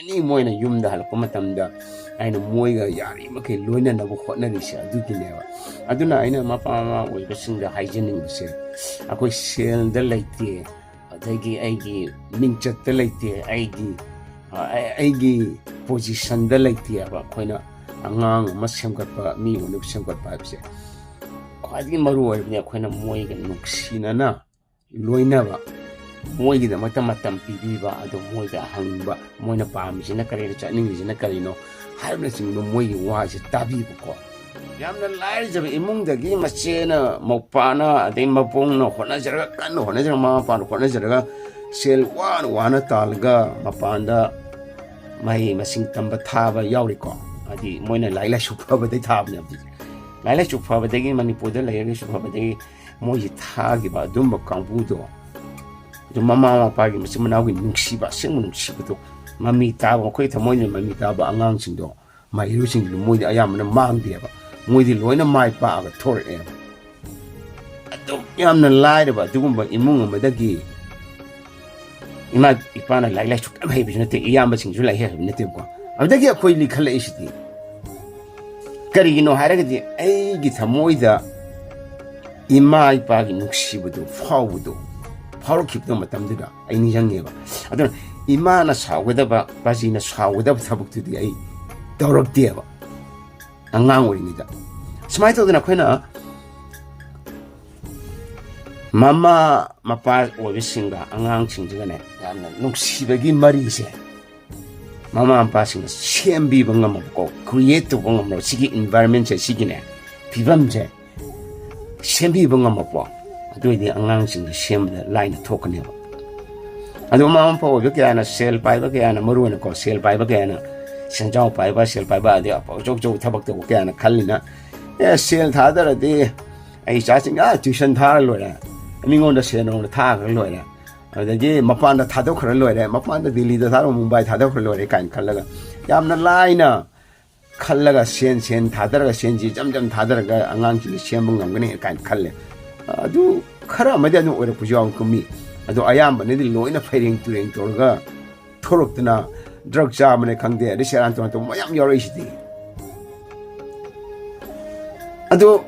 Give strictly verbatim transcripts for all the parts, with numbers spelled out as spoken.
ꯑꯦꯅꯤ ꯃꯣꯏꯅ ꯌꯨꯝꯗ ꯍꯜꯂꯛꯄ ꯃꯇꯝꯗ ꯑꯩꯅ ꯃꯣꯏꯒ ꯌꯥꯔꯤꯃꯈꯩ ꯂꯣꯏꯅꯅꯕ ꯍꯣꯠꯅꯔꯤꯁꯦ ꯑꯗꯨꯒꯤꯅꯦꯕ꯫ ꯑꯗꯨꯅ ꯑꯩꯅ ꯃꯄꯥ ꯃꯃꯥ ꯑꯣꯏꯕꯁꯤꯡꯗ ꯍꯥꯏꯖꯅꯤꯡꯕꯁꯦ, ꯑꯩꯈꯣꯏ ꯁꯦꯜꯗ ꯂꯩꯇꯦ, ꯑꯗꯒꯤ ꯑꯩꯒꯤ ꯃꯤꯡꯆꯠꯇ ꯂꯩꯇꯦ, ꯑꯩꯒꯤ ꯑ, ꯑꯩ- ꯑꯩꯒꯤ ꯄꯣꯖꯤꯁꯟꯗ ꯂꯩꯇꯦꯕ꯫ ꯑꯩꯈꯣꯏꯅ ꯑꯉꯥꯡ ꯑꯃ ꯁꯦꯝꯒꯠꯄ, ꯃꯤ ꯑꯣꯏꯅꯕ ꯁꯦꯝꯒꯠꯄ ꯍꯥꯏꯕꯁꯦ ꯈ꯭ꯋꯥꯏꯗꯒꯤ ꯃꯔꯨ ꯑꯣꯏꯔꯕꯅꯤ꯫ ꯑꯩꯈꯣꯏꯅ ꯃꯣꯏꯒ ꯅꯨꯡꯁꯤꯅꯅ ꯂꯣꯏꯅꯕ, ꯃꯣꯏꯒꯤꯗꯃꯛꯇ ꯃꯇꯝ ꯄꯤꯕꯤꯕ, ꯑꯗꯣ ꯃꯣꯏꯗ ꯍꯪꯕ, ꯃꯣꯏꯅ ꯄꯥꯝꯃꯤꯁꯤꯅ ꯀꯔꯤꯅꯣ, ꯆꯠꯅꯤꯡꯉꯤꯁꯤꯅ ꯀꯔꯤꯅꯣ ꯍꯥꯏꯕꯅꯆꯤꯡꯕ ꯃꯣꯏꯒꯤ ꯋꯥꯁꯦ ꯇꯥꯕꯤꯕꯀꯣ꯫ ꯌꯥꯝꯅ ꯂꯥꯏꯔꯖꯕ ꯏꯃꯨꯡꯗꯒꯤ ꯃꯆꯦꯅ, ꯃꯧꯄꯥꯅ, ꯑꯗꯩ ꯃꯕꯨꯡꯅ ꯍꯣꯠꯅꯖꯔꯒ, ꯀꯟꯅ ꯍꯣꯠꯅꯖꯔꯒ, ꯃꯃꯥ ꯃꯄꯥꯅ ꯍꯣꯠꯅꯖꯔꯒ, ꯁꯦꯜ ꯋꯥꯅ ꯋꯥꯅ ꯇꯥꯜꯂꯒ ꯃꯄꯥꯟꯗ ꯃꯍꯩ ꯃꯁꯤꯡ ꯇꯝꯕ ꯊꯥꯕ ꯌꯥꯎꯔꯤꯀꯣ꯫ ꯍꯥꯏꯗꯤ ꯃꯣꯏꯅ ꯂꯥꯏꯔꯤꯛ ꯂꯥꯏꯁꯨ ꯐꯕꯗꯩ ꯊꯥꯕꯅꯦ꯫ ꯍꯧꯖꯤꯛ ꯂꯥꯏꯔꯤꯛ ꯂꯥꯏꯁꯨ ꯐꯕꯗꯒꯤ, ꯃꯅꯤꯄꯨꯔꯗ ꯂꯩꯔꯒꯁꯨ ꯐꯕꯗꯒꯤ ꯃꯣꯏꯁꯤ ꯊꯥꯈꯤꯕ ꯑꯗꯨꯝꯕ ꯀꯥꯡꯕꯨꯗꯣ, ꯑꯗꯨ ꯃꯃꯥ ꯃꯄꯥꯒꯤ ꯃꯆꯤꯟ ꯃꯅꯥꯎꯒꯤ ꯅꯨꯡꯁꯤꯕ, ꯑꯁꯦꯡꯕ ꯅꯨꯡꯁꯤꯕꯗꯣ ꯃꯃꯤ ꯇꯥꯕ, ꯑꯩꯈꯣꯏ ꯊꯃꯣꯏꯅ ꯃꯃꯤ ꯇꯥꯕ ꯑꯉꯥꯡꯁꯤꯡꯗꯣ, ꯃꯍꯩꯔꯣꯏꯁꯤꯡꯗꯨ ꯃꯣꯏꯗꯤ ꯑꯌꯥꯝꯕꯅ ꯃꯥꯡꯗꯦꯕ꯫ ꯃꯣꯏꯗꯤ ꯂꯣꯏꯅ ꯃꯥꯏ ꯄꯥꯛꯑꯒ ꯊꯣꯔꯛꯑꯦꯕ꯫ ꯑꯗꯨꯝ ꯌꯥꯝꯅ ꯂꯥꯏꯔꯕ ꯑꯗꯨꯒꯨꯝꯕ ꯏꯃꯨꯡ ꯑꯃꯗꯒꯤ ꯏꯃꯥ ꯏꯄꯥꯅ ꯂꯥꯏꯔꯤꯛ ꯂꯥꯏꯁꯨ ꯀꯔꯤꯝ ꯍꯩꯕꯁꯨ ꯅꯠꯇꯦ, ꯏꯌꯥꯝꯕꯁꯤꯡꯁꯨ ꯂꯥꯏꯔꯤꯛ ꯍꯩꯕ ꯅꯠꯇꯦꯕꯀꯣ꯫ ꯑꯗꯨꯗꯒꯤ ꯑꯩꯈꯣꯏ ꯂꯤꯈꯠꯂꯛꯏꯁꯤꯗꯤ ꯀꯔꯤꯒꯤꯅꯣ ꯍꯥꯏꯔꯒꯗꯤ, ꯑꯩꯒꯤ ꯊꯃꯣꯏꯗ ꯏꯃꯥ ꯏꯄꯥꯒꯤ ꯅꯨꯡꯁꯤꯕꯗꯣ ꯐꯥꯎꯕꯗꯣ, ꯐꯥꯎꯔꯛꯈꯤꯕꯗꯣ ꯃꯇꯝꯗꯨꯗ ꯑꯩ ꯅꯤꯡꯁꯤꯡꯉꯦꯕ꯫ ꯑꯗꯨꯅ ꯏꯃꯥꯅ ꯁꯥꯎꯒꯗꯕ, ꯄꯥꯖꯤꯅ ꯁꯥꯎꯒꯗꯕ ꯊꯕꯛꯇꯨꯗꯤ ꯑꯩ ꯇꯧꯔꯛꯇꯦꯕ ꯑꯉꯥꯡ ꯑꯣꯏꯔꯤꯉꯩꯗ꯫ ꯁꯨꯃꯥꯏꯅ ꯇꯧꯗꯅ ꯑꯩꯈꯣꯏꯅ ꯃꯃꯥ ꯃꯄꯥ ꯑꯣꯏꯕꯁꯤꯡꯒ ꯑꯉꯥꯡꯁꯤꯡꯁꯤꯒꯅꯦ, ꯌꯥꯝꯅ ꯅꯨꯡꯁꯤꯕꯒꯤ ꯃꯔꯤꯁꯦ ꯃꯃꯥ ꯃꯄꯥꯁꯤꯡꯅ ꯁꯦꯝꯕꯤꯕ ꯉꯝꯃꯕꯀꯣ, ꯀ꯭ꯔꯤꯌꯦꯠ ꯇꯧꯕ ꯉꯝꯃꯕ, ꯁꯤꯒꯤ ꯏꯟꯚꯥꯏꯔꯟꯃꯦꯟꯁꯦ, ꯁꯤꯒꯤꯅꯦ, ꯐꯤꯕꯝꯁꯦ ꯁꯦꯝꯕꯤꯕ ꯉꯝꯃꯕꯀꯣ, ꯑꯗꯨ ꯑꯣꯏꯗꯤ ꯑꯉꯥꯡꯁꯤꯡꯗ ꯁꯦꯝꯕꯗ ꯂꯥꯏꯅ ꯊꯣꯛꯀꯅꯦꯕ꯫ ꯑꯗꯣ ꯃꯃꯥ ꯃꯄꯥ ꯑꯣꯏꯕ ꯀꯌꯥꯅ, ꯁꯦꯜ ꯄꯥꯏꯕ ꯀꯌꯥꯅ, ꯃꯔꯨ ꯑꯣꯏꯅꯀꯣ ꯁꯦꯜ ꯄꯥꯏꯕ ꯀꯌꯥꯅ, ꯁꯦꯟꯖꯥꯎ ꯄꯥꯏꯕ, ꯁꯦꯜ ꯄꯥꯏꯕ, ꯑꯗꯩ ꯑꯆꯧ ꯑꯆꯧꯕ ꯊꯕꯛ ꯇꯧꯕ ꯀꯌꯥꯅ ꯈꯜꯂꯤꯅ, "ꯑꯦ, ꯁꯦꯜ ꯊꯥꯗꯔꯗꯤ ꯑꯩ ꯏꯆꯥꯁꯤꯡ ꯑꯥ ꯇ꯭ꯌꯨꯁꯟ ꯊꯥꯔ ꯂꯣꯏꯔꯦ, ꯃꯤꯉꯣꯟꯗ ꯁꯦꯜ ꯅꯨꯡꯗ ꯊꯥꯈ꯭ꯔ ꯂꯣꯏꯔꯦ, ꯑꯗꯒꯤ ꯃꯄꯥꯟꯗ ꯊꯥꯗꯣꯛꯈ꯭ꯔ ꯂꯣꯏꯔꯦ, ꯃꯄꯥꯟꯗ ꯗꯤꯜꯂꯤꯗ ꯊꯥꯗꯣꯛ, ꯃꯨꯝꯕꯥꯏ ꯊꯥꯗꯣꯛꯈ꯭ꯔ ꯂꯣꯏꯔꯦ" ꯀꯥꯏꯅ ꯈꯜꯂꯒ, ꯌꯥꯝꯅ ꯂꯥꯏꯅ ꯈꯜꯂꯒ, ꯁꯦꯟ, ꯁꯦꯟ ꯊꯥꯗꯔꯒ, ꯁꯦꯟꯁꯤ ꯖꯝ ꯖꯝ ꯊꯥꯗꯔꯒ ꯑꯉꯥꯡꯁꯤꯡꯁꯤ ꯁꯦꯝꯕ ꯉꯝꯒꯅꯤ ꯀꯥꯏꯅ ꯈꯜꯂꯦ꯫ ꯑꯗꯨ ꯈꯔ ꯑꯃꯗꯤ ꯑꯗꯨꯝ ꯑꯣꯏꯔꯛꯄꯁꯨ ꯌꯥꯎꯏ ꯀꯨꯝꯃꯤ꯫ ꯑꯗꯣ ꯑꯌꯥꯝꯕꯅꯗꯤ ꯂꯣꯏꯅ ꯐꯩꯔꯦꯡ ꯇꯨꯔꯦꯡ ꯇꯧꯔꯒ ꯊꯣꯔꯛꯇꯅ, ꯗ꯭ꯔꯒ ꯆꯥꯕꯅꯦ ꯈꯪꯗꯦ, ꯑꯗꯩ ꯁꯦꯔꯥꯟ ꯇꯨꯔꯥꯟ ꯇꯧꯕ ꯃꯌꯥꯝ ꯌꯥꯎꯔꯛꯏꯁꯤꯗꯤ꯫ ꯑꯗꯨ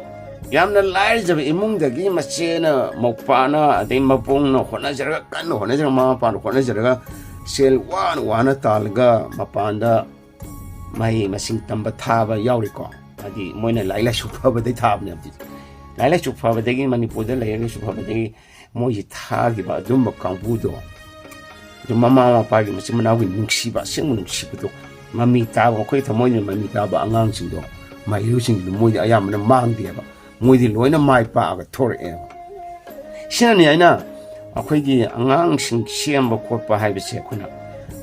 ꯌꯥꯝꯅ ꯂꯥꯏꯔꯖꯕ ꯏꯃꯨꯡꯗꯒꯤ ꯃꯆꯦꯅ, ꯃꯧꯄꯥꯅ, ꯑꯗꯩ ꯃꯕꯨꯡꯅ ꯍꯣꯠꯅꯖꯔꯒ, ꯀꯟꯅ ꯍꯣꯠꯅꯖꯔꯒ, ꯃꯃꯥ ꯃꯄꯥꯅ ꯍꯣꯠꯅꯖꯔꯒ, ꯁꯦꯜ ꯋꯥꯅ ꯋꯥꯅ ꯇꯥꯜꯂꯒ ꯃꯄꯥꯟꯗ ꯃꯍꯩ ꯃꯁꯤꯡ ꯇꯝꯕ ꯊꯥꯕ ꯌꯥꯎꯔꯤꯀꯣ꯫ ꯍꯥꯏꯗꯤ ꯃꯣꯏꯅ ꯂꯥꯏꯔꯤꯛ ꯂꯥꯏꯁꯨ ꯐꯕꯗꯩ ꯊꯥꯕꯅꯦꯕ꯫ ꯂꯥꯏꯔꯤꯛ ꯂꯥꯏꯁꯨ ꯐꯕꯗꯒꯤ, ꯃꯅꯤꯄꯨꯔꯗ ꯂꯩꯔꯒꯁꯨ ꯐꯕꯗꯒꯤ ꯃꯣꯏꯁꯤ ꯊꯥꯈꯤꯕ ꯑꯗꯨꯝꯕ ꯀꯥꯡꯕꯨꯗꯣ, ꯑꯗꯨ ꯃꯃꯥ ꯃꯄꯥꯒꯤ ꯃꯆꯤꯟ ꯃꯅꯥꯎꯒꯤ ꯅꯨꯡꯁꯤꯕ, ꯑꯁꯦꯡꯕ ꯅꯨꯡꯁꯤꯕꯗꯣ, ꯃꯃꯤ ꯇꯥꯕ, ꯃꯈꯣꯏ ꯊꯃꯣꯏꯗ ꯃꯃꯤ ꯇꯥꯕ ꯑꯉꯥꯡꯁꯤꯡꯗꯣ, ꯃꯍꯩꯔꯣꯏꯁꯤꯡꯗꯨ ꯃꯣꯏꯗꯤ ꯑꯌꯥꯝꯕꯅ ꯃꯥꯡꯗꯦꯕ꯫ ꯃꯣꯏꯗꯤ ꯂꯣꯏꯅ ꯃꯥꯏ ꯄꯥꯛꯑꯒ ꯊꯣꯔꯛꯑꯦꯕ꯫ ꯁꯤꯅꯅꯤ ꯑꯩꯅ ꯑꯩꯈꯣꯏꯒꯤ ꯑꯉꯥꯡꯁꯤꯡ ꯁꯦꯝꯕ ꯈꯣꯠꯄ ꯍꯥꯏꯕꯁꯦ, ꯑꯩꯈꯣꯏꯅ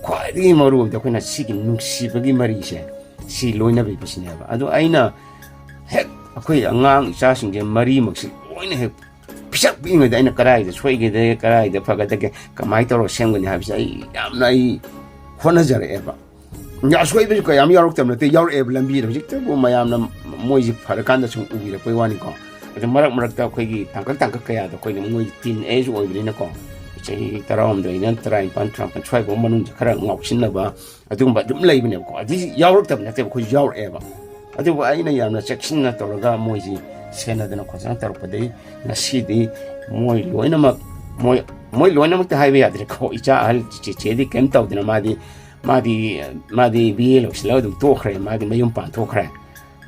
ꯈ꯭ꯋꯥꯏꯗꯒꯤ ꯃꯔꯨ ꯑꯣꯏꯕꯗ ꯑꯩꯈꯣꯏꯅ ꯁꯤꯒꯤ ꯅꯨꯡꯁꯤꯕꯒꯤ ꯃꯔꯤꯁꯦ, ꯁꯤ ꯂꯣꯏꯅꯕꯤꯕꯁꯤꯅꯦꯕ꯫ ꯑꯗꯣ ꯑꯩꯅ ꯍꯦꯛ ꯑꯩꯈꯣꯏ ꯑꯉꯥꯡ ꯏꯆꯥꯁꯤꯡꯁꯦ ꯃꯔꯤꯃꯛꯁꯤ ꯂꯣꯏꯅ ꯍꯦꯛ ꯄꯤꯁꯛ ꯄꯤꯛꯏꯉꯩꯗ ꯑꯩꯅ ꯀꯗꯥꯏꯗ ꯁꯣꯏꯒꯗꯒꯦ, ꯀꯗꯥꯏꯗ ꯐꯒꯗꯒꯦ, ꯀꯃꯥꯏꯅ ꯇꯧꯔꯒ ꯁꯦꯝꯒꯅꯤ ꯍꯥꯏꯕꯁꯦ ꯑꯩ ꯌꯥꯝꯅ ꯑꯩ ꯍꯣꯠꯅꯖꯔꯛꯑꯦꯕ꯫ ꯑꯁꯣꯏꯕꯁꯨ ꯀꯌꯥꯝ ꯌꯥꯎꯔꯛꯇꯕ ꯅꯠꯇꯦ, ꯌꯥꯎꯔꯛꯑꯦꯕ ꯂꯝꯕꯤꯗ꯫ ꯍꯧꯖꯤꯛꯇꯕꯨ ꯃꯌꯥꯝꯅ ꯃꯣꯏꯁꯤ ꯐꯔꯀꯥꯟꯗ ꯁꯨꯝ ꯎꯕꯤꯔꯛꯄꯩ ꯋꯥꯅꯤꯀꯣ꯫ ꯑꯗꯣ ꯃꯔꯛ ꯃꯔꯛꯇ ꯑꯩꯈꯣꯏꯒꯤ ꯇꯥꯡꯀꯛ ꯇꯥꯡꯀꯛ ꯀꯌꯥꯗ ꯑꯩꯈꯣꯏꯅ ꯃꯣꯏ teen age ꯑꯣꯏꯕꯅꯤꯅꯀꯣ, ꯆꯍꯤ ꯇꯔꯥꯍꯨꯝꯗꯣꯏꯅ ꯇꯔꯥꯅꯤꯄꯥꯟ, ꯇꯔꯥꯃꯥꯄꯟ ꯁ꯭ꯋꯥꯏꯐꯥꯎ ꯃꯅꯨꯡꯗ ꯈꯔ ꯉꯥꯎꯁꯤꯟꯅꯕ ꯑꯗꯨꯒꯨꯝꯕ ꯑꯗꯨꯝ ꯂꯩꯕꯅꯦꯕꯀꯣ꯫ ꯑꯗꯨ ꯌꯥꯎꯔꯛꯇꯕ ꯅꯠꯇꯦꯕ, ꯑꯩꯈꯣꯏ ꯌꯥꯎꯔꯛꯑꯦꯕ꯫ ꯑꯗꯨꯕꯨ ꯑꯩꯅ ꯌꯥꯝꯅ ꯆꯦꯛꯁꯤꯟꯅ ꯇꯧꯔꯒ ꯃꯣꯏꯁꯤ ꯁꯦꯟꯅꯗꯅ ꯈꯣꯠꯇꯅ ꯇꯧꯔꯛꯄꯗꯒꯤ ꯉꯁꯤꯗꯤ ꯃꯣꯏ ꯂꯣꯏꯅꯃꯛ, ꯃꯣꯏ, ꯃꯣꯏ ꯂꯣꯏꯅꯃꯛꯇ ꯍꯥꯏꯕ ꯌꯥꯗ꯭ꯔꯦꯀꯣ꯫ ꯏꯆꯥ ꯑꯍꯜ ꯆꯦꯆꯦꯗꯤ ꯀꯩꯝ ꯇꯧꯗꯅ, ꯃꯥꯗꯤ, ꯃꯥꯗꯤ, ꯃꯥꯗꯤ B A ꯂꯣꯏꯁꯤꯜꯂꯒ ꯑꯗꯨꯝ ꯇꯣꯛꯈ꯭ꯔꯦ, ꯃꯥꯗꯤ ꯃꯌꯨꯝ ꯄꯥꯟꯊꯣꯛꯈ꯭ꯔꯦ꯫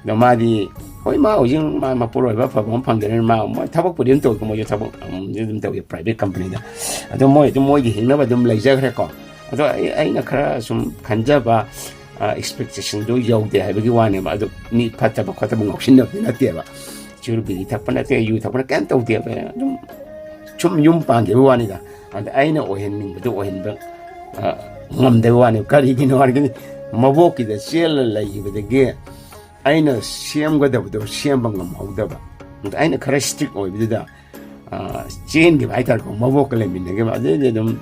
ꯑꯗꯣ ꯃꯥꯗꯤ, ꯍꯣꯏ, ꯃꯥ ꯍꯧꯖꯤꯛ ꯃꯥ ꯃꯄꯨꯔꯣꯏꯕ ꯑꯐꯕ ꯑꯃ ꯐꯪꯗꯅ, ꯃꯥ, ꯃꯣꯏ ꯊꯕꯛꯄꯨꯗꯤ ꯑꯗꯨꯝ ꯇꯧꯏꯀꯣ, ꯃꯣꯏꯁꯨ ꯊꯕꯛ ꯑꯃꯗꯤ ꯑꯗꯨꯝ ꯇꯧꯏ private company ꯗ꯫ ꯑꯗꯣ ꯃꯣꯏ ꯑꯗꯨꯝ ꯃꯣꯏꯒꯤ ꯍꯤꯡꯅꯕ ꯑꯗꯨꯝ ꯂꯩꯖꯈ꯭ꯔꯦꯀꯣ꯫ ꯑꯗꯣ ꯑꯩ, ꯑꯩꯅ ꯈꯔ ꯁꯨꯝ ꯈꯟꯖꯕ, ꯑ, expectation ꯗꯨ ꯌꯧꯗꯦ ꯍꯥꯏꯕꯒꯤ ꯋꯥꯅꯦꯕ꯫ ꯑꯗꯨ ꯃꯤ ꯐꯠꯇꯕ ꯈꯣꯠꯇꯕ ꯉꯥꯎꯁꯤꯟꯅꯕꯗꯤ ꯅꯠꯇꯦꯕ꯫ ꯆꯨꯔꯨꯞ ꯕꯤꯔꯤ ꯊꯛꯄ ꯅꯠꯇꯦ, ꯌꯨ ꯊꯛꯄꯅ ꯀꯩꯝ ꯇꯧꯗꯦꯕ꯫ ꯑꯗꯨꯝ ꯁꯨꯝ ꯌꯨꯝ ꯄꯥꯟꯈꯤꯕ ꯋꯥꯅꯤꯗ꯫ ꯑꯗ ꯑꯩꯅ ꯑꯣꯏꯍꯟꯅꯤꯡꯕꯗꯣ ꯑꯣꯏꯍꯟꯕ, ꯑ, ꯉꯝꯗꯕ ꯋꯥꯅꯦꯕ꯫ ꯀꯔꯤꯒꯤꯅꯣ ꯍꯥꯏꯔꯒꯗꯤ ꯃꯕꯣꯛꯀꯤꯗ ꯆꯦꯜꯂ ꯂꯩꯈꯤꯕꯗꯒꯤ ꯑꯩꯅ ꯁꯦꯝꯒꯗꯕꯗꯣ ꯁꯦꯝꯕ ꯉꯝꯍꯧꯗꯕ꯫ ꯑꯗ ꯑꯩꯅ ꯈꯔ strict ꯑꯣꯏꯕꯗꯨꯗ, ꯑ, ꯆꯦꯟꯈꯤꯕ ꯍꯥꯏꯇꯥꯔꯦꯀꯣ, ꯃꯕꯣꯛꯀ ꯂꯩꯃꯤꯟꯅꯈꯤꯕ꯫ ꯑꯗꯩꯗꯤ ꯑꯗꯨꯝ,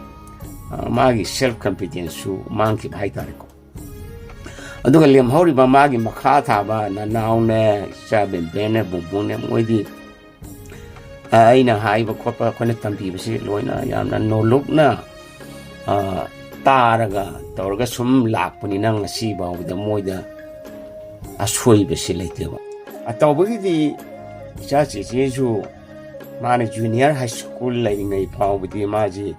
ꯑ, ꯃꯥꯒꯤ self confidence ꯁꯨ ꯃꯥꯡꯈꯤꯕ ꯍꯥꯏꯇꯥꯔꯦꯀꯣ꯫ ꯑꯗꯨꯒ ꯂꯦꯝꯍꯧꯔꯤꯕ ꯃꯥꯒꯤ ꯃꯈꯥ ꯊꯥꯕ ꯅꯅꯥꯎꯅꯦ, ꯏꯆꯥ ꯕꯦꯝꯕꯦꯝꯅꯦ, ꯕꯨꯡꯕꯨꯡꯅꯦ, ꯃꯣꯏꯗꯤ, ꯑ, ꯑꯩꯅ ꯍꯥꯏꯕ ꯈꯣꯠꯄ, ꯑꯩꯈꯣꯏꯅ ꯇꯝꯕꯤꯕꯁꯤ ꯂꯣꯏꯅ ꯌꯥꯝꯅ ꯅꯣꯂꯨꯛꯅ, ꯑ, ꯇꯥꯔꯒ ꯇꯧꯔꯒ ꯁꯨꯝ ꯂꯥꯛꯄꯅꯤꯅ ꯉꯁꯤ ꯐꯥꯎꯕꯗ ꯃꯣꯏꯗ ꯑꯁꯣꯏꯕꯁꯤ ꯂꯩꯇꯦꯕ꯫ ꯑꯇꯧꯕꯒꯤꯗꯤ ꯏꯆꯥ ꯆꯦꯆꯦꯁꯨ ꯃꯥꯅ ꯖꯨꯅꯤꯌꯔ ꯍꯥꯏ ꯁ꯭ꯀꯨꯜ ꯂꯩꯔꯤꯉꯩ ꯐꯥꯎꯕꯗꯤ ꯃꯥꯁꯤ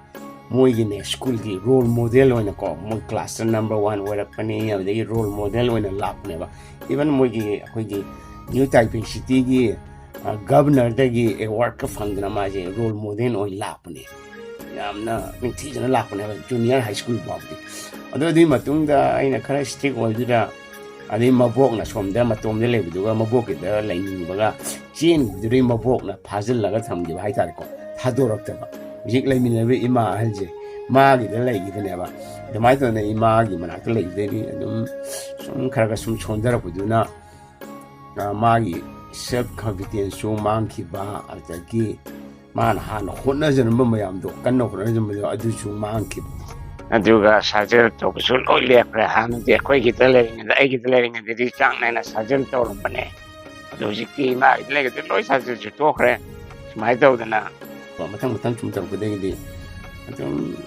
ꯃꯣꯏꯒꯤꯅꯦ ꯁ꯭ꯀꯨꯜꯒꯤ ꯔꯣꯜ ꯃꯣꯗꯦꯜ ꯑꯣꯏꯅꯀꯣ, ꯃꯣꯏ ꯀ꯭ꯂꯥꯁꯇ ꯅꯝꯕꯔ ꯋꯥꯟ ꯑꯣꯏꯔꯛꯄꯅꯤ, ꯑꯗꯒꯤ ꯔꯣꯜ ꯃꯣꯗꯦꯜ ꯑꯣꯏꯅ ꯂꯥꯛꯄꯅꯦꯕ꯫ ꯏꯚꯟ ꯃꯣꯏꯒꯤ ꯑꯩꯈꯣꯏꯒꯤ ꯅ꯭ꯌꯨ ꯇꯥꯏꯄꯤꯡ ꯁꯤꯇꯤꯒꯤ ꯒꯕꯅꯔꯗꯒꯤ ꯑꯦꯋꯥꯔꯗꯀ ꯐꯪꯗꯅ ꯃꯥꯁꯦ ꯔꯣꯜ ꯃꯣꯗꯦꯜ ꯑꯣꯏꯅ ꯂꯥꯛꯄꯅꯦ꯫ ꯌꯥꯝꯅ ꯅꯤꯡꯊꯤꯖꯅ ꯂꯥꯛꯄꯅꯦꯕ ꯖꯨꯅꯤꯌꯔ ꯍꯥꯏ ꯁ꯭ꯀꯨꯜ ꯐꯥꯎꯗꯤ꯫ ꯑꯗꯣ ꯑꯗꯨꯒꯤ ꯃꯇꯨꯡꯗ ꯑꯩꯅ ꯈꯔ ꯏꯁꯇ꯭ꯔꯤꯛ ꯑꯣꯏꯕꯗꯨꯗ, ꯑꯗꯩ ꯃꯕꯣꯛꯅ ꯁꯣꯝꯗ ꯃꯇꯣꯝꯗ ꯂꯩꯕꯗꯨꯒ ꯃꯕꯣꯛꯀꯤꯗ ꯂꯩꯅꯤꯡꯕꯒ ꯆꯦꯟꯈꯤꯕꯗꯨꯗꯩ ꯃꯕꯣꯛꯅ ꯐꯥꯖꯤꯜꯂꯒ ꯊꯝꯈꯤꯕ ꯍꯥꯏꯇꯥꯔꯦꯀꯣ, ꯊꯥꯗꯣꯔꯛꯇꯕ꯫ ꯍꯧꯖꯤꯛ ꯂꯩꯃꯤꯟꯅꯔꯤꯕ ꯏꯃꯥ ꯑꯍꯜꯁꯦ ꯃꯥꯒꯤꯗ ꯂꯩꯈꯤꯕꯅꯦꯕ꯫ ꯑꯗꯨꯃꯥꯏꯅ ꯇꯧꯗꯅ ꯏꯃꯥꯒꯤ ꯃꯅꯥꯛꯇ ꯂꯩꯕꯗꯩꯗꯤ ꯑꯗꯨꯝ ꯁꯨꯝ ꯈꯔ ꯈꯔ ꯁꯨꯝ ꯁꯣꯟꯊꯔꯛꯄꯗꯨꯅ, ꯑ, ꯃꯥꯒꯤ ꯁꯦꯜꯐ ꯀꯟꯐꯤꯗꯦꯟꯁꯁꯨ ꯃꯥꯡꯈꯤꯕ, ꯑꯗꯒꯤ ꯃꯥꯅ ꯍꯥꯟꯅ ꯍꯣꯠꯅꯖꯔꯝꯕ ꯃꯌꯥꯝꯗꯣ, ꯀꯟꯅ ꯍꯣꯠꯅꯖꯔꯝꯕꯗꯣ ꯑꯗꯨꯁꯨ ꯃꯥꯡꯈꯤꯕ꯫ ꯑꯗꯨꯒ ꯁꯥꯖꯦꯜ ꯇꯧꯕꯁꯨ ꯂꯣꯏ ꯂꯦꯞꯈ꯭ꯔꯦ꯫ ꯍꯥꯟꯅꯗꯤ ꯑꯩꯈꯣꯏꯒꯤꯗ ꯂꯩꯔꯤꯉꯩꯗ, ꯑꯩꯒꯤꯗ ꯂꯩꯔꯤꯉꯩꯗꯗꯤ ꯆꯥꯡ ꯅꯥꯏꯅ ꯁꯥꯖꯦꯜ ꯇꯧꯔꯝꯕꯅꯦ꯫ ꯑꯗꯣ ꯍꯧꯖꯤꯛꯇꯤ ꯏꯃꯥꯒꯤꯗ ꯂꯩꯔꯤꯉꯩꯗ ꯂꯣꯏ ꯁꯥꯖꯦꯜꯁꯨ ꯇꯣꯛꯈ꯭ꯔꯦ꯫ ꯁꯨꯃꯥꯏꯅ ꯇꯧꯗꯅ ꯃꯊꯪ ꯃꯊꯪ ꯁꯨꯝ ꯇꯧꯔꯛꯄꯗꯒꯤꯗꯤ ꯑꯗꯨꯝ,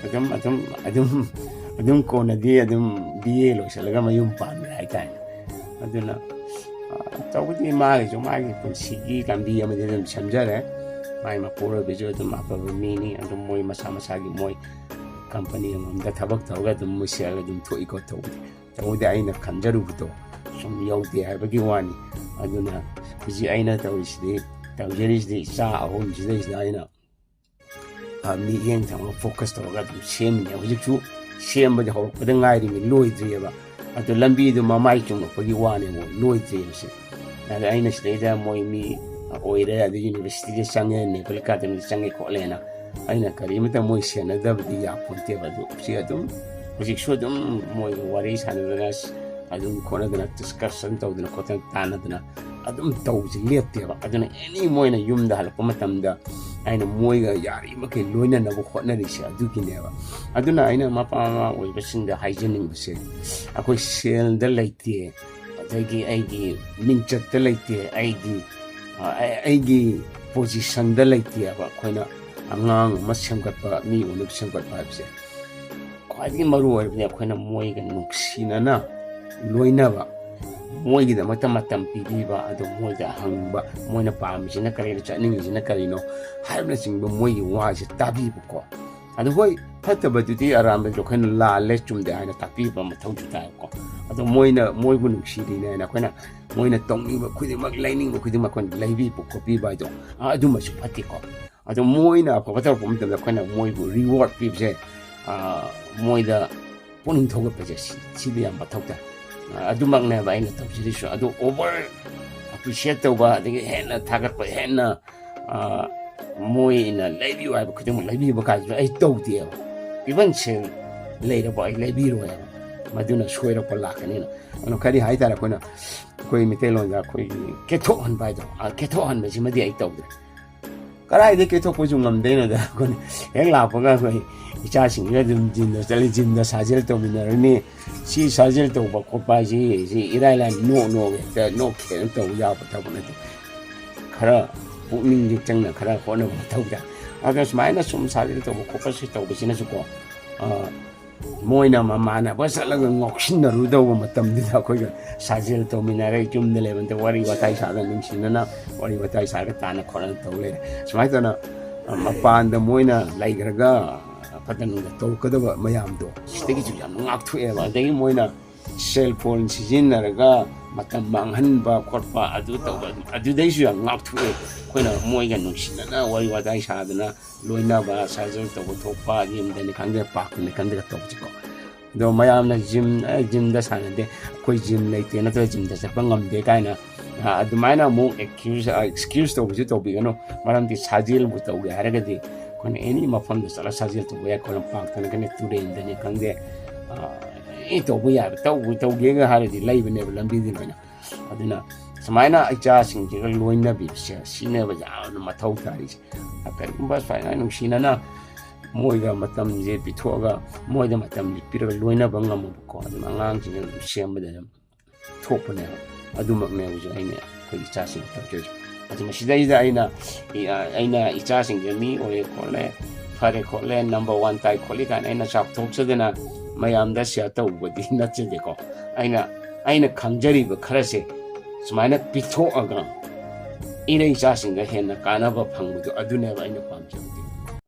ꯑꯗꯨꯝ, ꯑꯗꯨꯝ, ꯑꯗꯨꯝ, ꯑꯗꯨꯝ ꯀꯣꯟꯅꯗꯤ ꯑꯗꯨꯝ ꯕꯤ ꯑꯦ ꯂꯣꯏꯁꯤꯜꯂꯒ ꯃꯌꯨꯝ ꯄꯥꯟꯈ꯭ꯔꯦ ꯍꯥꯏꯇꯥꯔꯦ꯫ ꯑꯗꯨꯅ, ꯑ, ꯇꯧꯕꯗꯤ ꯃꯥꯒꯤꯁꯨ ꯃꯥꯒꯤ ꯄꯨꯟꯁꯤꯒꯤ ꯂꯝꯕꯤ ꯑꯃꯗꯤ ꯑꯗꯨꯝ ꯁꯦꯝꯖꯔꯦ꯫ ꯃꯥꯒꯤ ꯃꯄꯨꯔꯣꯏꯕꯁꯨ ꯑꯗꯨꯝ ꯑꯐꯕ ꯃꯤꯅꯤ꯫ ꯑꯗꯨꯝ ꯃꯣꯏ ꯃꯁꯥ ꯃꯁꯥꯒꯤ ꯃꯣꯏ ꯀꯝꯄꯅꯤ ꯑꯃꯃꯝꯗ ꯊꯕꯛ ꯇꯧꯔꯒ ꯑꯗꯨꯝ ꯃꯣꯏ ꯁꯦꯜ ꯑꯗꯨꯝ ꯊꯣꯛꯏꯀꯣ ꯇꯧꯕꯗꯤ꯫ ꯇꯧꯕꯗꯤ ꯑꯩꯅ ꯈꯟꯖꯔꯨꯕꯗꯣ ꯁꯨꯝ ꯌꯧꯗꯦ ꯍꯥꯏꯕꯒꯤ ꯋꯥꯅꯤ꯫ ꯑꯗꯨꯅ ꯍꯧꯖꯤꯛ ꯑꯩꯅ ꯇꯧꯔꯤꯁꯤꯗꯤ, ꯇꯧꯖꯔꯤꯁꯤꯗꯤ ꯏꯆꯥ ꯑꯍꯨꯝꯁꯤꯗꯩꯁꯤꯗ ꯑꯩꯅ, ꯑ, ꯃꯤꯠꯌꯦꯡ ꯊꯝꯃꯒ ꯐꯣꯀꯁ ꯇꯧꯔꯒ ꯑꯗꯨꯝ ꯁꯦꯝꯃꯤꯅꯦ꯫ ꯍꯧꯖꯤꯛꯁꯨ ꯁꯦꯝꯕꯗꯤ ꯍꯧꯔꯛꯄꯗ ꯉꯥꯏꯔꯤꯕꯅꯤ, ꯂꯣꯏꯗ꯭ꯔꯤꯑꯕ꯫ ꯑꯗꯨ ꯂꯝꯕꯤꯗꯨ ꯃꯃꯥꯏ ꯆꯨꯝꯂꯛꯄꯒꯤ ꯋꯥꯅꯦꯕ, ꯂꯣꯏꯗ꯭ꯔꯤꯑꯕꯁꯦ꯫ ꯑꯗ ꯑꯩꯅ ꯁꯤꯗꯩꯗ ꯃꯣꯏ ꯃꯤ ꯑꯣꯏꯔꯦ, ꯑꯗꯩ ꯌꯨꯅꯤꯚꯔꯁꯤꯇꯤꯗ ꯆꯪꯉꯦ, ꯅꯦꯚꯦꯜ ꯑꯦꯀꯥꯗꯃꯤꯗ ꯆꯪꯉꯦ ꯈꯣꯠꯂꯦꯅ ꯑꯩꯅ ꯀꯔꯤꯃꯇ ꯃꯣꯏ ꯁꯦꯟꯅꯗꯕꯗꯤ ꯌꯥꯄꯣꯟꯇꯦꯕ꯫ ꯑꯗꯨ ꯁꯤ ꯑꯗꯨꯝ ꯍꯧꯖꯤꯛꯁꯨ ꯑꯗꯨꯝ ꯃꯣꯏꯒ ꯋꯥꯔꯤ ꯁꯥꯟꯅꯗꯅ ꯑꯗꯨꯝ ꯈꯣꯠꯅꯗꯅ, ꯗꯤꯁꯀꯁꯟ ꯇꯧꯗꯅ ꯈꯣꯠꯇꯅ ꯇꯥꯟꯅꯗꯅ ꯑꯗꯨꯝ ꯇꯧꯕꯁꯤ ꯂꯦꯞꯇꯦꯕ꯫ ꯑꯗꯨꯅ ꯑꯦꯅꯤ ꯃꯣꯏꯅ ꯌꯨꯝꯗ ꯍꯜꯂꯛꯄ ꯃꯇꯝꯗ ꯑꯩꯅ ꯃꯣꯏꯒ ꯌꯥꯔꯤꯃꯈꯩ ꯂꯣꯏꯅꯅꯕ ꯍꯣꯠꯅꯔꯤꯁꯦ ꯑꯗꯨꯒꯤꯅꯦꯕ꯫ ꯑꯗꯨꯅ ꯑꯩꯅ ꯃꯄꯥ ꯃꯃꯥ ꯑꯣꯏꯕꯁꯤꯡꯗ ꯍꯥꯏꯖꯅꯤꯡꯕꯁꯦ, ꯑꯩꯈꯣꯏ ꯁꯦꯜꯗ ꯂꯩꯇꯦ, ꯑꯗꯒꯤ ꯑꯩꯒꯤ ꯃꯤꯡꯆꯠꯇ ꯂꯩꯇꯦ, ꯑꯩꯒꯤ, ꯑ, ꯑꯩ-, ꯑꯩꯒꯤ ꯄꯣꯖꯤꯁꯟꯗ ꯂꯩꯇꯦꯕ꯫ ꯑꯩꯈꯣꯏꯅ ꯑꯉꯥꯡ ꯑꯃ ꯁꯦꯝꯒꯠꯄ, ꯃꯤ ꯑꯣꯏꯅꯕ ꯁꯦꯝꯒꯠꯄ ꯍꯥꯏꯕꯁꯦ ꯈ꯭ꯋꯥꯏꯗꯒꯤ ꯃꯔꯨ ꯑꯣꯏꯔꯕꯗꯤ ꯑꯩꯈꯣꯏꯅ ꯃꯣꯏꯒ ꯅꯨꯡꯁꯤꯅꯅ ꯂꯣꯏꯅꯕ, ꯃꯣꯏꯒꯤꯗꯃꯛꯇ ꯃꯇꯝ ꯄꯤꯕꯤꯕ, ꯑꯗꯨ ꯃꯣꯏꯗ ꯍꯪꯕ, ꯃꯣꯏꯅ ꯄꯥꯝꯃꯤꯁꯤꯅ ꯀꯔꯤꯅꯣ, ꯆꯠꯅꯤꯡꯉꯤꯁꯤꯅ ꯀꯔꯤꯅꯣ ꯍꯥꯏꯕꯅꯆꯤꯡꯕ ꯃꯣꯏꯒꯤ ꯋꯥꯁꯦ ꯇꯥꯕꯤꯕꯀꯣ꯫ ꯑꯗꯨ ꯍꯣꯏ, ꯐꯠꯇꯕꯗꯨꯗꯤ ꯑꯔꯥꯟꯕꯗꯨ ꯑꯩꯈꯣꯏꯅ ꯂꯥꯜꯂꯦ, ꯆꯨꯝꯗꯦ ꯍꯥꯏꯅ ꯇꯥꯛꯄꯤꯕ ꯃꯊꯧꯁꯨ ꯇꯥꯏꯕꯀꯣ꯫ ꯑꯗꯣ ꯃꯣꯏꯅ, ꯃꯣꯏꯕꯨ ꯅꯨꯡꯁꯤꯔꯤꯅꯦꯅ ꯑꯩꯈꯣꯏꯅ, ꯃꯣꯏꯅ ꯇꯧꯅꯤꯡꯕ ꯈꯨꯗꯤꯡꯃꯛ, ꯂꯩꯅꯤꯡꯕ ꯈꯨꯗꯤꯡꯃꯛ ꯑꯩꯈꯣꯏꯅ ꯂꯩꯕꯤꯕ ꯈꯣꯠꯄꯤꯕ ꯍꯥꯏꯗꯣ, ꯑ, ꯑꯗꯨꯃꯁꯨ ꯐꯠꯇꯦꯀꯣ꯫ ꯑꯗꯣ ꯃꯣꯏꯅ ꯑꯐꯕ ꯇꯧꯔꯛꯄ ꯃꯇꯝꯗ ꯑꯩꯈꯣꯏꯅ ꯃꯣꯏꯕꯨ reward ꯄꯤꯕꯁꯦ, ꯑ, ꯃꯣꯏꯗ ꯄꯨꯛꯅꯤꯡ ꯊꯧꯒꯠꯄꯁꯦ, ꯁꯤ-, ꯁꯤꯗꯤ ꯌꯥꯝ ꯃꯊꯧ ꯇꯥꯏ꯫ ꯑ, ꯑꯗꯨꯃꯛꯅꯦꯕ ꯑꯩꯅ ꯇꯧꯖꯔꯤꯁꯨ꯫ ꯑꯗꯨ over appreciate ꯇꯧꯕ, ꯑꯗꯒꯤ ꯍꯦꯟꯅ ꯊꯥꯒꯠꯄ, ꯍꯦꯟꯅ, ꯑ, ꯃꯣꯏꯅ ꯂꯩꯕꯤꯌꯨ ꯍꯥꯏꯕ ꯈꯨꯗꯤꯡꯃꯛ ꯂꯩꯕꯤꯕ ꯀꯥꯏꯁꯤꯁꯨ ꯑꯩ ꯇꯧꯗꯦꯕ꯫ Even ꯁꯦꯜ ꯂꯩꯔꯕ ꯑꯩ ꯂꯩꯕꯤꯔꯣꯏꯕ꯫ ꯃꯗꯨꯅ ꯁꯣꯏꯔꯛꯄ ꯂꯥꯛꯀꯅꯤꯅ꯫ ꯑꯗꯨꯅ ꯀꯔꯤ ꯍꯥꯏꯇꯥꯔꯦ, ꯑꯩꯈꯣꯏꯅ, ꯑꯩꯈꯣꯏ ꯃꯩꯇꯩꯂꯣꯟꯗ ꯑꯩꯈꯣꯏꯒꯤ ꯀꯦꯊꯣꯛꯍꯟꯕ ꯍꯥꯏꯗꯣ, ꯑ, ꯀꯦꯊꯣꯛꯍꯟꯕꯁꯤꯃꯗꯤ ꯑꯩ ꯇꯧꯗ꯭ꯔꯦ꯫ ꯀꯗꯥꯏꯗ ꯀꯦꯊꯣꯛꯄꯁꯨ ꯉꯝꯗꯣꯏꯅꯣꯗ꯫ ꯑꯩꯈꯣꯏꯅ ꯍꯦꯛ ꯂꯥꯛꯄꯒ ꯑꯩꯈꯣꯏ ꯏꯆꯥꯁꯤꯡꯁꯤꯒ ꯑꯗꯨꯝ ꯖꯤꯝꯗ ꯆꯠꯂꯤ, ꯖꯤꯝꯗ ꯁꯥꯖꯦꯜ ꯇꯧꯃꯤꯟꯅꯔꯅꯤ꯫ ꯁꯤ ꯁꯥꯖꯦꯜ ꯇꯧꯕ ꯈꯣꯠꯄ ꯍꯥꯏꯁꯤ, ꯁꯤ ꯏꯔꯥꯏ ꯂꯥꯏꯅ ꯅꯣꯛ ꯅꯣꯛ ꯍꯦꯛꯇ ꯅꯣꯛꯈꯦꯅ ꯇꯧꯕ ꯌꯥꯕ ꯊꯕꯛ ꯅꯠꯇꯦ꯫ ꯈꯔ ꯄꯨꯛꯅꯤꯡꯁꯦ ꯆꯪꯅ ꯈꯔ ꯍꯣꯠꯅꯕ ꯃꯊꯧ ꯇꯥꯏ꯫ ꯑꯗꯣ ꯁꯨꯃꯥꯏꯅ ꯁꯨꯝ ꯁꯥꯖꯦꯜ ꯇꯧꯕ ꯈꯣꯠꯄꯁꯤ ꯇꯧꯕꯁꯤꯅꯁꯨꯀꯣ, ꯑ, ꯃꯣꯏꯅ ꯃꯃꯥꯟꯅꯕ ꯆꯠꯂꯒ ꯉꯥꯎꯁꯤꯟꯅꯔꯨꯗꯧꯕ ꯃꯇꯝꯗꯨꯗ ꯑꯩꯈꯣꯏꯒ ꯁꯥꯖꯦꯜ ꯇꯧꯃꯤꯟꯅꯔꯦ, ꯌꯨꯝꯗ ꯂꯩꯕ ꯅꯠꯇꯦ, ꯋꯥꯔꯤ ꯋꯥꯇꯥꯏ ꯁꯥꯔꯒ ꯅꯨꯡꯁꯤꯅꯅ ꯋꯥꯔꯤ ꯋꯥꯇꯥꯏ ꯁꯥꯔꯒ ꯇꯥꯅ ꯈꯣꯠꯅꯅ ꯇꯧ ꯂꯩꯔꯦ꯫ ꯁꯨꯃꯥꯏꯅ ꯇꯧꯅ, ꯑ, ꯃꯄꯥꯟꯗ ꯃꯣꯏꯅ ꯂꯩꯈ꯭ꯔꯒ ꯐꯠꯇ ꯅꯨꯡꯗ ꯇꯧꯔꯛꯀꯗꯕ ꯃꯌꯥꯝꯗꯣ ꯁꯤꯗꯒꯤꯁꯨ ꯌꯥꯝ ꯉꯥꯛꯊꯣꯛꯑꯦꯕ꯫ ꯑꯗꯒꯤ ꯃꯣꯏꯅ cell phone ꯁꯤꯖꯤꯟꯅꯔꯒ ꯃꯇꯝ ꯃꯥꯡꯍꯟꯕ ꯈꯣꯠꯄ ꯑꯗꯨ ꯇꯧꯕ, ꯑꯗꯨꯗꯩꯁꯨ ꯌꯥꯝ ꯉꯥꯛꯊꯣꯛꯑꯦ꯫ ꯑꯩꯈꯣꯏꯅ ꯃꯣꯏꯒ ꯅꯨꯡꯁꯤꯅꯅ ꯋꯥꯔꯤ ꯋꯥꯇꯥꯏ ꯁꯥꯗꯅ ꯂꯣꯏꯅꯕ, ꯁꯥꯖꯦꯜ ꯇꯧꯕ ꯊꯣꯛꯄ, ꯌꯨꯝꯗꯅꯤ ꯈꯪꯗꯦ, ꯄꯥꯔꯛꯇꯅꯤ ꯈꯪꯗꯦ ꯇꯧꯕꯁꯦꯀꯣ꯫ ꯑꯗꯣ ꯃꯌꯥꯝꯅ ꯖꯤꯝ, ꯑꯦ, ꯖꯤꯝꯗ ꯁꯥꯟꯅꯗꯦ, ꯑꯩꯈꯣꯏ ꯖꯤꯝ ꯂꯩꯇꯦ, ꯅꯠꯇ꯭ꯔꯒ ꯖꯤꯝꯗ ꯆꯠꯄ ꯉꯝꯗꯦ ꯀꯥꯏꯅ, ꯑ, ꯑꯗꯨꯃꯥꯏꯅ ꯑꯃꯨꯛ excuse, ꯑ, excuse ꯇꯧꯕꯁꯨ ꯇꯧꯕꯤꯒꯅꯨ꯫ ꯃꯔꯝꯗꯤ ꯁꯥꯖꯦꯜꯕꯨ ꯇꯧꯒꯦ ꯍꯥꯏꯔꯒꯗꯤ ꯑꯩꯈꯣꯏꯅ any ꯃꯐꯝꯗ ꯆꯠꯂꯒ ꯁꯥꯖꯦꯜ ꯇꯧꯕ ꯌꯥꯏ꯫ ꯑꯩꯈꯣꯏꯅ ꯄꯥꯔꯛꯇꯅꯤ ꯈꯪꯗꯦ, ꯇꯨꯔꯦꯟꯗꯅꯤ ꯈꯪꯗꯦ, ꯑ, any ꯇꯧꯕ ꯌꯥꯕ, ꯇꯧꯕ ꯇꯧꯒꯦꯒ ꯍꯥꯏꯔꯗꯤ ꯂꯩꯕꯅꯦꯕ ꯂꯝꯕꯤꯗꯤ ꯂꯣꯏꯅ꯫ ꯑꯗꯨꯅ ꯁꯨꯃꯥꯏꯅ ꯏꯆꯥꯁꯤꯡꯁꯤꯒ ꯂꯣꯏꯅꯕꯤꯕꯁꯦ, ꯁꯤꯅꯦꯕ ꯌꯥꯝꯅ ꯃꯊꯧ ꯇꯥꯔꯤꯁꯦ꯫ ꯀꯔꯤꯒꯨꯝꯕ ꯁꯨꯃꯥꯏꯅ ꯅꯨꯡꯁꯤꯅꯅ ꯃꯣꯏꯒ ꯃꯇꯝꯁꯦ ꯄꯤꯊꯣꯛꯑꯒ, ꯃꯣꯏꯗ ꯃꯇꯝꯁꯦ ꯄꯤꯔꯒ ꯂꯣꯏꯅꯕ ꯉꯝꯃꯕꯀꯣ, ꯑꯗꯨꯝ ꯑꯉꯥꯡꯁꯤꯡꯁꯦ ꯑꯗꯨꯝ ꯁꯦꯝꯕꯗ ꯑꯗꯨꯝ ꯊꯣꯛꯄꯅꯦꯕ꯫ ꯑꯗꯨꯃꯛꯅꯦ ꯍꯧꯖꯤꯛ ꯑꯩꯅ ꯑꯩꯈꯣꯏ ꯏꯆꯥꯁꯤꯡ ꯇꯧꯖꯔꯤꯁꯦ꯫ ꯑꯗꯨ ꯃꯁꯤꯗꯩꯗ ꯑꯩꯅ, ꯑꯩꯅ ꯏꯆꯥꯁꯤꯡꯁꯦ ꯃꯤ ꯑꯣꯏꯔꯦ ꯈꯣꯠꯂꯦ, ꯐꯔꯦ ꯈꯣꯠꯂꯦ, ꯅꯝꯕꯔ ꯋꯥꯟ ꯇꯥꯏ ꯈꯣꯠꯂꯤ ꯀꯥꯏꯅ ꯑꯩꯅ ꯆꯥꯎꯊꯣꯛꯆꯗꯅ ꯃꯌꯥꯝꯗ ꯁꯤꯌꯔ ꯇꯧꯕꯗꯤ ꯅꯠꯆꯗꯦꯀꯣ꯫ ꯑꯩꯅ, ꯑꯩꯅ ꯈꯪꯖꯔꯤꯕ ꯈꯔꯁꯦ ꯁꯨꯃꯥꯏꯅ ꯄꯤꯊꯣꯛꯑꯒ ꯏꯔꯩ ꯏꯆꯥꯁꯤꯡꯗ ꯍꯦꯟꯅ ꯀꯥꯟꯅꯕ ꯐꯪꯕꯗꯣ, ꯑꯗꯨꯅꯦꯕ ꯑꯩꯅ ꯄꯥꯝꯖꯕꯗꯤ꯫